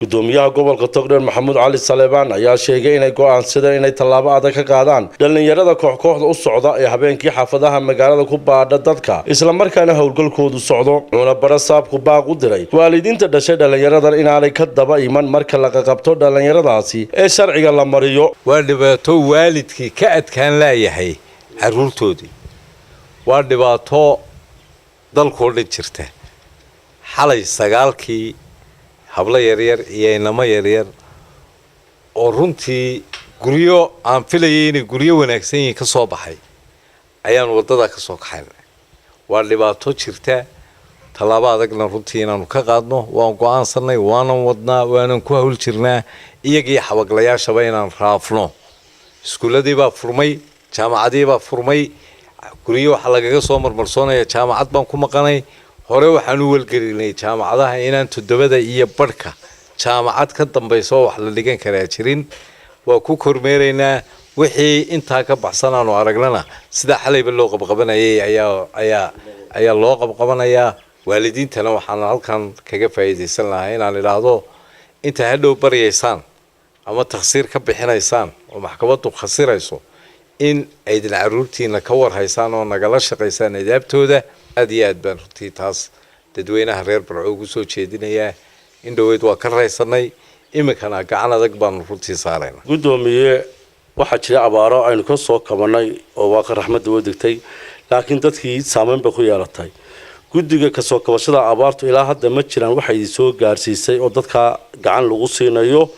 Gudoomiyaha gobolka Togdheer, Maxamuud Cali Saleebaan, ayaa sheegay inay go'aansadeen inay tallaabo adag ka qaadaan dhallinyarada koox-kooxda u socda ee habeenkii xaafadaha magaalada ku baadha dadka, islamarkaana howlgalkoodu socdo. Wuxuuna barasaabku baaq u diray waalidiinta dhashay dhallinyaradan inaanay ka daba iman marka la qaqabto dhallinyaradaasi ee sharciga la mariyo. Waa dhibaato waalidkii ka adkaan laayahay caruurtoodii, waa dhibaato dalkoo dhan jirta. Xalay 9-kii hablo yaryar iyo inamo yaryar oo runtii guryo aan filayay inay guryo wanaagsan yihiin ka soo baxay ayaan waddada ka soo kaxaynay. Waa dhibaato jirta. Tallaabo adagna runtii inaanu ka qaadno waan go-aansanay, waanan wadnaa, waanan ku hawl jirnaa, iyagii xabaglayaashaba inaan raafno. Iskuulladii baa furmay, jaamacadii baa furmay, guryo waxaa lagaga soo marmarsoonaya jaamacad baan ku maqanay. Hore waxaan u welgelinay jaamacadaha inaan 7:30 jaamacad ka dambaysa oo wax la dhigan karaa jirin. Waa ku kormeeraynaa. Wixii intaa ka baxsan aanu aragnana, sidaa xalayba loo qabqabanayay ayaa loo qabqabanayaa. Waalidiintana waxaan halkan kaga faa'iidaysan lahaa inaan idhaahdo: intaa hadhow baryaysaan ama takhsiir ka bixinaysaan oo maxkamaddu khasirayso, in aydin caruurtiina ka warhaysaan oo nagala shaqaysaan adaabtooda. Aada iyo aad baan runtii taas dadweynaha reer Burco ugu soo jeedinayaa. In dhoweyd waa ka raysanay, iminkana gacan adag baanu runtii saarayna. Guddoomiye, waxaa jira abaaro aynu ka soo kabanay oo waa ka raxmadda u degtay, laakiin dadkii saameyn bay ku yeelatay. Guddiga kasoo kabashada abaartu ilaa hadda ma jiraan waxay idin soo gaarsiisay oo dadka gacan lagu siinayo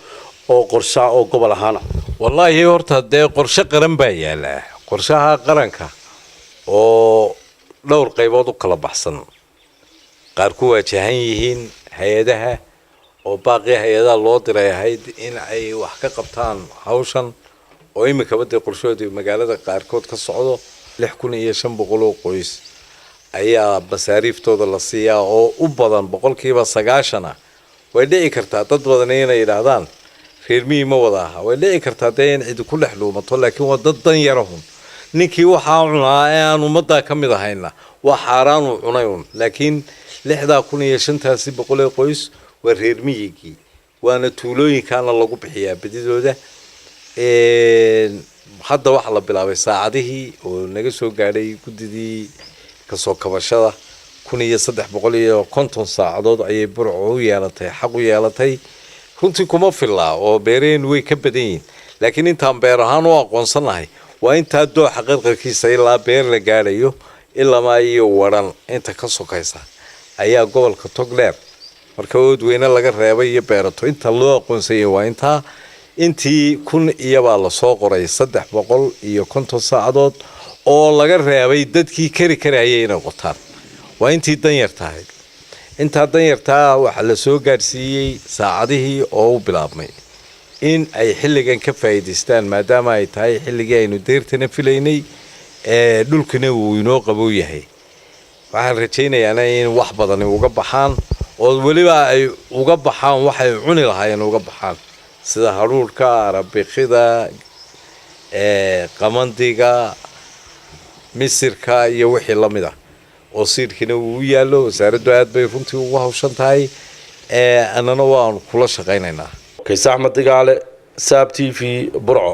oo qorshaa oo gobol ahaana? Wallaahi, horta dee qorshe qaran baa yaalaa, qorshaha qaranka oo dhowr qaybood u kala baxsan. Qaar ku waajahan yihiin hay-adaha oo baaqii hay-adaha loo diray ahayd in ay wax ka qabtaan hawshan, oo iminkaba dee qorshahoodii magaalada qaarkood ka socdo. 6500 oo qoys ayaa masaariiftooda la siiyaa oo u badan 90% ah. Way dhici kartaa dad badan inay yidhaahdaan reer miyi ma wada aha. Way dhici kartaa dee in cidi ku dhex dhuumato, laakiin waa dad dan yarahun. Ninkii waxaa cunaa ee aan ummaddaa ka mid ahayna waa xaaraanuu cunay un. Laakiin 6500 ee qoys waa reer miyigii, waana tuulooyinkaana lagu bixiyaa bedidooda. Hadda waxaa la bilaabay saacadihii oo naga soo gaadhay guddidii kasoo kabashada. 1350 saacadood ayay Burco u yeelatay, xaq u yeelatay. Runtii kuma filaa oo beeraheen way ka badan yihiin, laakiin intaan beer ahaan u aqoonsanahay waa intaa dooxa qarqarkiisa ilaa beer la gaadhayo ilamaa iyo waran inta ka sokaysa ayaa gobolka Togdheer, marka Oodweyne laga reebay iyo Beerato, inta loo aqoonsanyay waa intaa. Intii kun iyobaa lasoo qoray 350 saacadood oo laga reebay dadkii kari karayay inay qotaan. Waa intii danyar tahay. Intaa danyartaa waxaa la soo gaadhsiiyey saacadihii oo u bilaabmay in ay xilligan ka faa'iidaystaan, maadaama ay tahay xilligii aynu deyrtana filaynay, dhulkina uu inoo qabow yahay. Waxaan rajaynayaana in wax badani uga baxaan, oo weliba ay uga baxaan waxay cuni lahaayeen uga baxaan, sida hadhuudhka, arabikida, qamandiga, misirka iyo wixii la mid ah, oo siidhkina uu u yaallo. Wasaaraddu aad bay runtii ugu hawshan tahay, annana waanu kula shaqaynaynaa. Kayse Axmed Digaale, Saab TV, Burco.